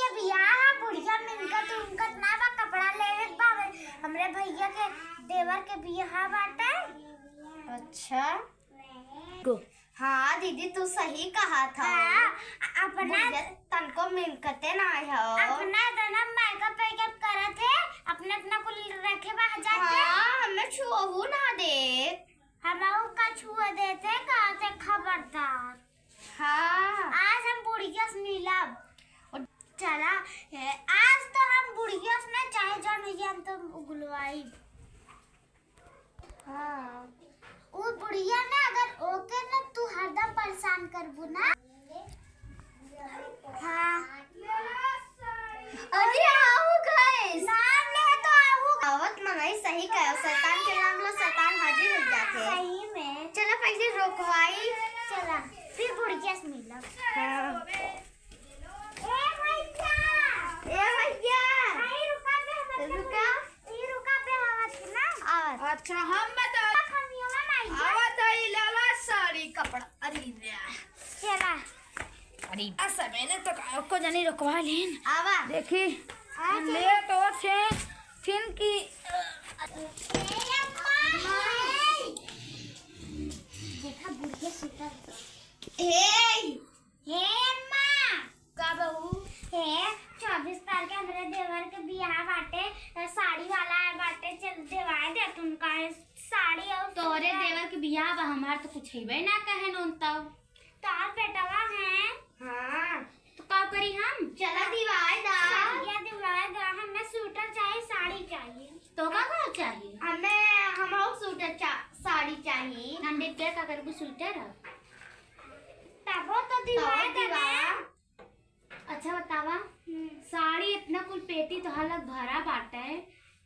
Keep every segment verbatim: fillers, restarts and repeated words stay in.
के बियाह है, बुढ़िया मिलकत उनकत ना बा, कपड़ा लेवे के बा। हमरे भैया के देवर के बियाह बाटे। अच्छा। हाँ दीदी, तू सही कहा था। हाँ, अपना बुढ़िया तनको मिलकते ना हो। अपना इतना makeup वेकअप करत है, अपने अपना कुल रखे बा जाते। हाँ, हमें छुअहू ना दे। हमहू का छुआ देते, कहा से खबरदार। हाँ। आज हम बुढ़िया से मिलब। और चला, हे, आज तो हम बुढ़िया से ना चाहे जौन होइए, हम तो उगलवाई। हाँ। उ बुढ़िया ना, अगर ओके ना तू हरदम परेशान करबू ना। हाँ। अरे आओ guys। नाम ले तो आओ। आवत मंगाई सही कहो, शैतान के नाम लो, शैतान हाजिर हो जाते। सही में। चलो पहले रोकवाई। चला, फिर बुढ़िया से मिलब। हाँ। ए भैया। ए भैया। भाई रुका बे, हमर रुका। ई रुका बे, आवत ना। आवत। अच्छा, हम बता। खमियावा ना आई। आवत है, ई लाला साड़ी कपड़ा। अरे रे। चला। अरे। आ सबेरे तो का-, को जानी रोकवा लेन। आवा। देखी, आ, हम चला। ले तो छे, फिन की। ए, अम्मा। देखा, बुढ़िया सुतल। ए, हे अम्मा। का बहू? हे, चउबीस तारीख के हमरे देवर के बियाह बाटे, साड़ी वाला आए बाटे, चल देवाए दे तुमका साड़ी और तोरे सूटर। देवर के बियाह बा, हमार तो कुछ हइबे ना कहे नोन तब। तार बेटवा है। हाँ। तो का करी हम? चला दिवाए दा। साड़िया दिवाए दा, हमें सूटर चाही, साड़ी चाही। तो का का चाही? हमें, हमहू सूटर चा-, साड़ी चाही। नंदे के का करबू सूटर? तबो तो दिवाए तबो दे दिवा। ना। अच्छा बतावा, हम्म। साड़ी इतना कुल पेटी तोहार लग भरा बाटे,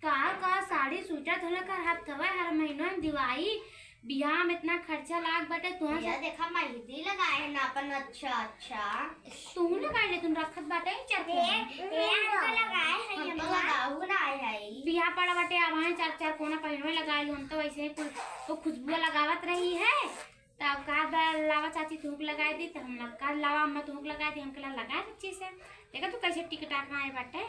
का का साड़ी सूटर तोहार लग हर हफ्तवा हर महीना में दिवाई, बियाह में इतना खर्चा लाग बाटे तोहार। भैया देखा मेहंदी लगाए है ना अपन, अच्छा अच्छा। तू लगाए ले, तुम रखत बाटे ही चरखे ए, में। ए, हम तो लगाए हैं हम तो अम्मा। लगाऊ ना है। बियाह पड़ा बाटे, अब आए चार चार कोना पहिनवे लगाए लो, हम तो वैसे ही कुल वो खुशबुआ लगावत रही है। तब का बा, लावा चाची तुहूक लगाए दी, त हम लग-, का लावा अम्मा तुहूक लगाए दी, हम कहला लगाए अच्छे से। देखा तू कैसे टिकटाक आए बाटे।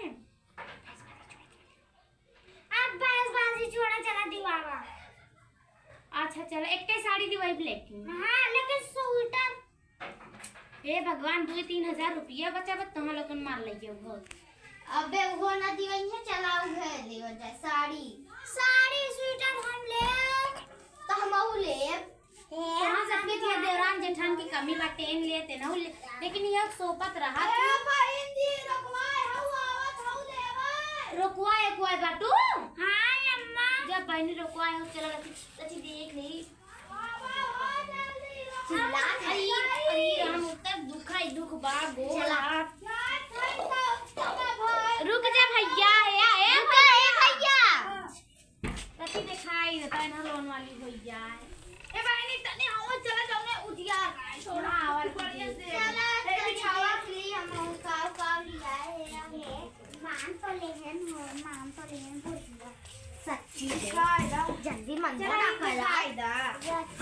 अब बहसबाजी छोड़ा, चला दिवावा। अच्छा चलो, एक साड़ी दिवाई ब्लैक की। हाँ, लेकिन सूटर। हे भगवान, दो तीन हजार रुपया बचा बा, तुम लोगन मार लइयो हो। अबे वो ना दिवाई है, चला उहे लेवा जाए साड़ी। साड़ी सूटर हम ले। तो हमहू ले। कहाँ से अपने के देवरान जेठान की कमी बा, टेन ले, तेनहू ले, लेकिन ये सोपत रहा। अरे बहिन जी, रोकवाए हऊ, आवत हऊ लेवे। रोकवाए, रोकवाए बाटू? हाँ, अम्मा। जब बहिनी रोकवाए हो, चलो, लती, लती देख ली। बाबा, हो जल्दी रोकवाए। चिल्लात है। अरे, अरे, हम उत्तर दुख है, दुख बा, गोला। चला। रुक जा भैया, ए, ए रुक जा, ए भैया। तनी देखाई देता है ना, लोन वाली होई जाए। ए बहिनी, तनी हम चला जाओ ना, उजियार रहा है, थोड़ा हाँ, और बढ़िया से। चला, ए, तनी बिछावा। देख ली, हम काव काव लिया है, हम मान तो लेहन हो, मान तो लेहन, बुढ़िया। सच्ची है। खाए दा। जल्दी मन चला, ना इनके करा। खाए दा।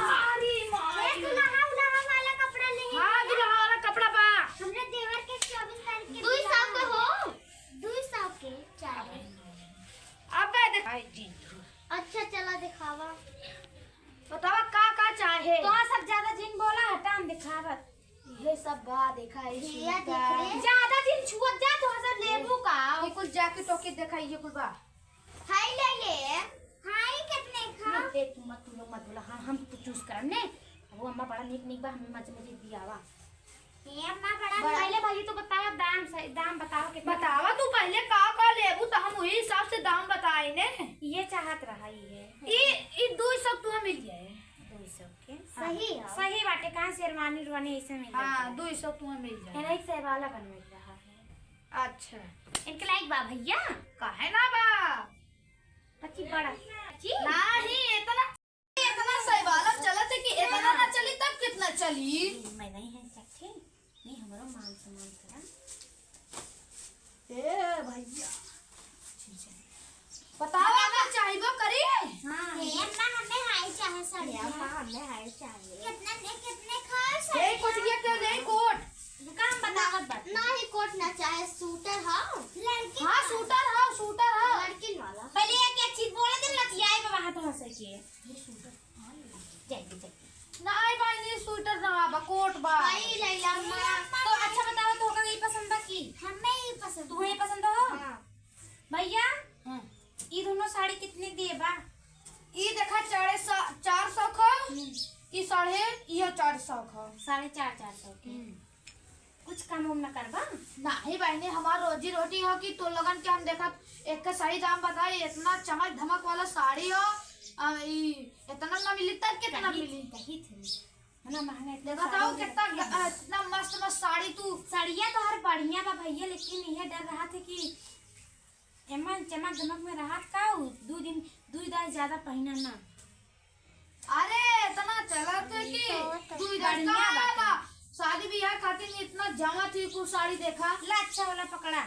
अरे माँ। ए, तू नहा, नहा वाला कपड़ा ले। हाँ, दुल्हा वाला कपड़ा बा। हमरे देवर के चउबीस तारीख के दुई सौ के हो? दुई सौ के चाहे। अबे देख। अच्छा, चला दिखावा। बतावा का का चाहे? तो सब ज्यादा जिन बोला, हटा हम दिखावत। ये सब बा, देखा है, भैया, सूटर। देख ले। ज्यादा जिन छुअत जा, तो सब लेबू का? ये कुल जैकेट वैकेट देखा, ये कुल बा। हाय ले ले। हाय कितने का? नहीं, देख, तू मत, तू लोग मत बोला। हाँ, हम तो चूज करब ने। अब वो अम्मा बड़ा नीक नीक बा, हमें मजे मजे दियावा। ए अम्मा, बड़ा बड़ा। पहले भाई तो बतावा दाम सही, दाम बतावा कितना। बतावा तू पहले का का लेबू, तो हम वही हिसाब से दाम बताए ने। ये चाहत रहा, ये। ई, ई दुई सौ तुम्हें मिल जाए। दुई सौ के? सही है। सही बाटे, कहाँ शेरवानी उरवानी ऐसे मिल हाँ, जाए? दुई सौ तुम्हें मिल जाए। है ना, एक सौ वाला बनवे के रहा है। अच्छा। इनके लायक बा भैया? काहे ना बा? पच्ची बड़ा। पच्ची? नाही, इतना इतना सही वाला चलत है कि इतना ना चली, तब कितना चली? मैं नहीं है सखी, नहीं, हमरो मान सम्मान करा। ए भैया, बतावा, अगर चाहिबो करी। हाँ। ए अम्मा, हमें हाई चाहे साड़ी। ए अम्मा, हमें हाई चाहिए। कितना ले, कितने का ए साड़ी? कोटिया के ले कोट। दुकान बतावत बात। नहीं, कोट ना चाहे, सूट चार चार सौ के। हम्म। कुछ कम उम न करबा? नाही बहिनी, हमार रोजी रोटी हो कि तो लोगन के हम देखत एक के सही दाम बताई, इतना चमक धमक वाला साड़ी हो, आ, ई इतना ना मिली तब कितना कही, मिली? कही थे। इतना महंगा, इतना देखा साड़ी तो में कितना रखी ग-, है। इतना मस्त मस्त साड़ी तू। साड़िया तो हर बढ़िया बा भैया, लेकिन इहे डर रहा थे कि एमन चमक दमक में रहत का उ, दू दिन, दू दस ज्यादा पहिना ना। अरे, इतना चलत है कि ई तो दू दस बढ़िया का बात है। आला। शादी ब्याह खातिर इतना जमा थी कुल साड़ी देखा। ला, अच्छा वाला पकड़ा,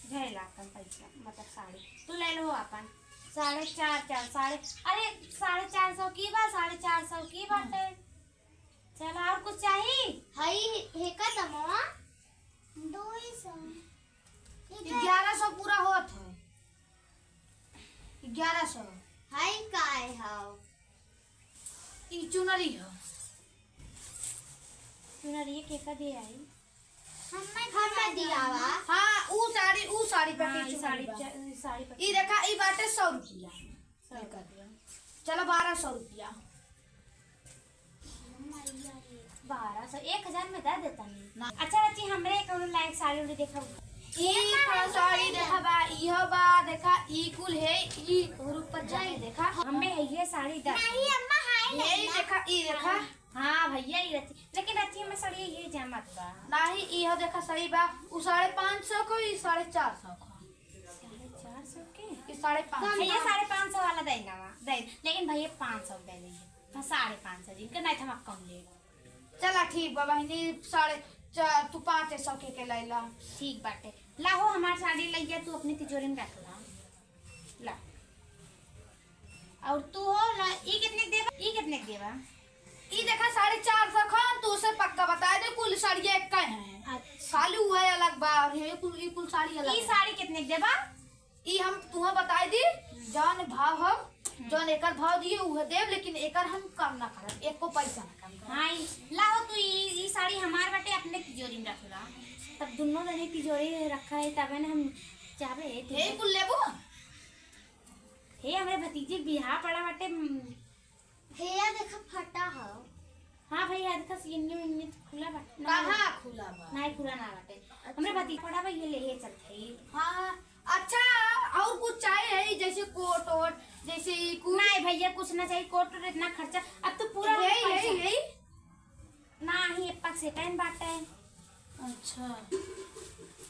झेला अपन पैसा, मतलब साड़ी तू ले लो अपन। साढ़े चार, चार, साढ़े, अरे, साढ़े चार सौ की बा, साढ़े चार सौ की बाटे। चला, और कुछ चाही? हई, हेका दमवा? दो ही सौ। ग्यारह सौ पूरा होत है। ग्यारह सौ। हई काय हव? ई चुनरी ह। चुनरी के का दे आई? हमें हमें दियावा। हाँ, ऊ साड़ी, ऊ साड़ी पे हाँ, की ई साड़ी चुनरी बा। च-, ई साड़ी पे ई देखा, ई बाटे सौ रुपया। सौ रुपया। चलो, बारह सौ रुपया। बारह सौ, एक हजार में दे देता नहीं। ना। अच्छा, रची, हमरे कौनो लायक साड़ी उड़ी देखा। ई का साड़ी देखा बा, इहो बा, देखा, ई कुल है, ई और ऊपर जाके देखा। हमें है ये साड़ी दे। नहीं, अम्मा, हाय यही लइला। देखा, ई देखा। हाँ भैया, ई रची, लेकिन रची, हमें साड़ी ये जमत बा। नहीं, इहो देखा, सही बा, उ साढ़े पाँच सौ को, ई साढ़े चार सौ को। साढ़े चार सौ के? ई साढ़े पाँच सौ। भैया, साढ़े पाँच सौ वाला दे ना, दे, लेकिन भैया, पाँच सौ दे दीजिए। हाँ, साढ़े पाँच सौ जी, इनका नहीं था, हम कम ले। चला ठीक बा बहिनी, साढ़े चार, तू पाँच सौ के, के लैला। ठीक बाटे, लाहो हमार साड़ी लइया, तू अपनी तिजोरी में रख ला। ला। और तू हो ना, ई कितने के देबा? ई कितने के देबा? ई देखा साढ़े चार सौ खान, तू उसे पक्का बता दे, कुल साड़ियाँ एक का है। अच्छा। खाली हुआ अलग बा, और ये कुल, ये कुल साड़ी अलग ई है। साड़ी कितने के देबा? ई हम तुहा बताई दी, जौन भाव हम, हम्म। जौन एकर भाव दिए, उहे देब, लेकिन एकर हम कम ना करब, एको पैसा ना कम करब। हाँ, ई लाओ तू, ई, ई साड़ी हमार बाटे, अपने तिजोरी में रख ला। तब दुनो जने तिजोरी रखा है, तबे ना हम जाबे, ठीक हे, है? कुल लेबू? हे, हमरे भतीजे के बियाह पड़ा बाटे, हम्म, भैया देखा फटा हो। हाँ भैया, देखा सीने उन्ने तो खुला बाटे। ना, कहाँ खुला बा? नहीं, खुला ना बाटे। अच्छा। हमरे भतीजा पड़ा बा, ये ले, ये चलते ही। हाँ, अच्छा, और कुछ चाहे है जैसे कोट ओट, जैसे ई कुल? नहीं भैया, कुछ ना चाहिए, कोट ओट इतना खर्चा, अब तो पूरा यही, पैसा। यही, यही? ना ही, एक पाक सेकंड बाटे। अच्छा।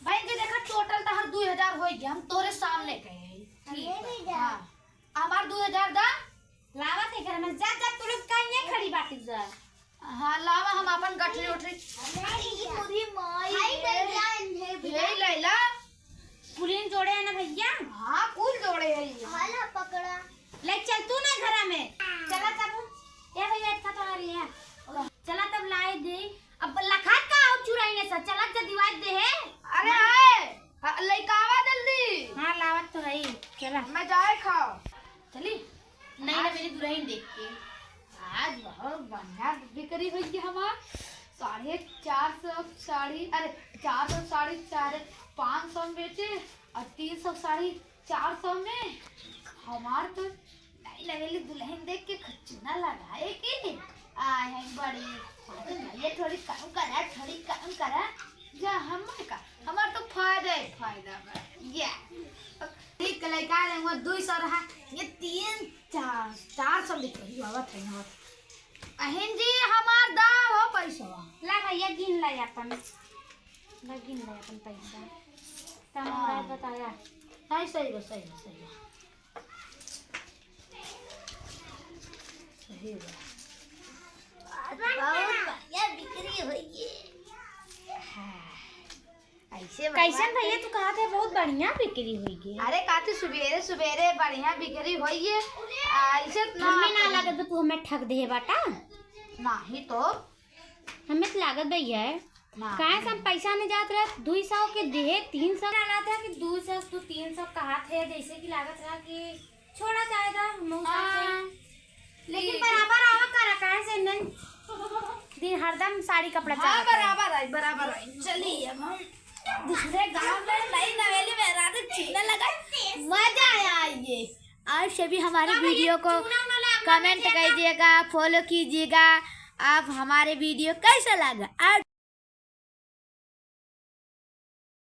बहिन जी, देखा, टोटल तहार दू हजार हो गया, हम तोरे सामने कहे। ठीक ये बा। भी जा। हाँ। हमार दू हजार दा। लावा के घर में जा, जा, तू लोग काहे खड़ी बाटी जा? हाँ, लावा, हम अपन गठरी उठरी। अरे, ये पूरी माई हाय रे। भैया, इन्हें भी यही लैला। पुलिन जोड़े है ना भैया? हाँ, कुल जोड़े है ये। हाला पकड़ा। ले चल तू ना घरा में। चला तब। ए भैया, इतना तो आ रही है। चला तब लाए दे। अब लखा का और चुराई ने सा, चला जब दिवाई दे है। अरे हाँ। आए, हाँ, लइका आवा जल्दी। हाँ, लावत तो है, चला। मैं जाए खाओ। चली? नहीं ना, हाँ। मेरी दुल्हन देख के। आज बहुत बढ़िया बिक्री हुई है हमार। साढ़े चार सौ साड़ी, अरे, चार सौ साड़ी, साढ़े पाँच सौ में बेचे और तीन सौ साड़ी चार सौ में। हमार तो नहीं लगेली दुल्हन देख के कुछ ना लगाए के। आए हैं बड़ी, अरे भैया थोड़ी कम करा, थोड़ी कम करा। जा हम का, हमार तो फायदा ही फायदा बा। या। ठीक लइका रे, वो दो सौ रहा, ये तीन, चार, चार सौ लिख रही बाबा थे ना। अहिन जी हमार दा हो पैसवा। ला भैया गिन ला अपन, ला गिन ला अपन पैसा। तब हाँ। हमरा बताया। नहीं, सही बा, सही बा, सही बा। सही बा। आज बहुत बढ़िया बिक्री होई है। हाँ, ऐसे कैसन बात भैया है। तू कहा थे बहुत बढ़िया बिक्री होई है। अरे का तू सुबेरे सुबेरे बढ़िया बिक्री होई है। आ, ऐसे ना हमें ना लगत बा तू हमें ठग दे बाटा। नहीं तो। हमें तो लागत भैया है। ना। काहे से हम पैसा नहीं जात रहे, दुई सौ के देहे, तीन सौ ना लागत रहा कि दुई सौ, तू तीन सौ कहा थे, जैसे कि लागत रहा कि छोड़ा जाएगा, मौसा से। हाँ। लेकिन ठीक है। बराबर आवा करा, काहे से नन दिन हरदम साड़ी कपड़ा हाँ, चाहत है। बराबर आई, बराबर आई। चलिए, अब हम दूसरे गांव में नई नवेली मेहरारू चूना लगाए, मजा आया ये। आप सभी हमारे वीडियो को कमेंट कीजिएगा, फॉलो कीजिएगा आप हमारे video कैसा लगा और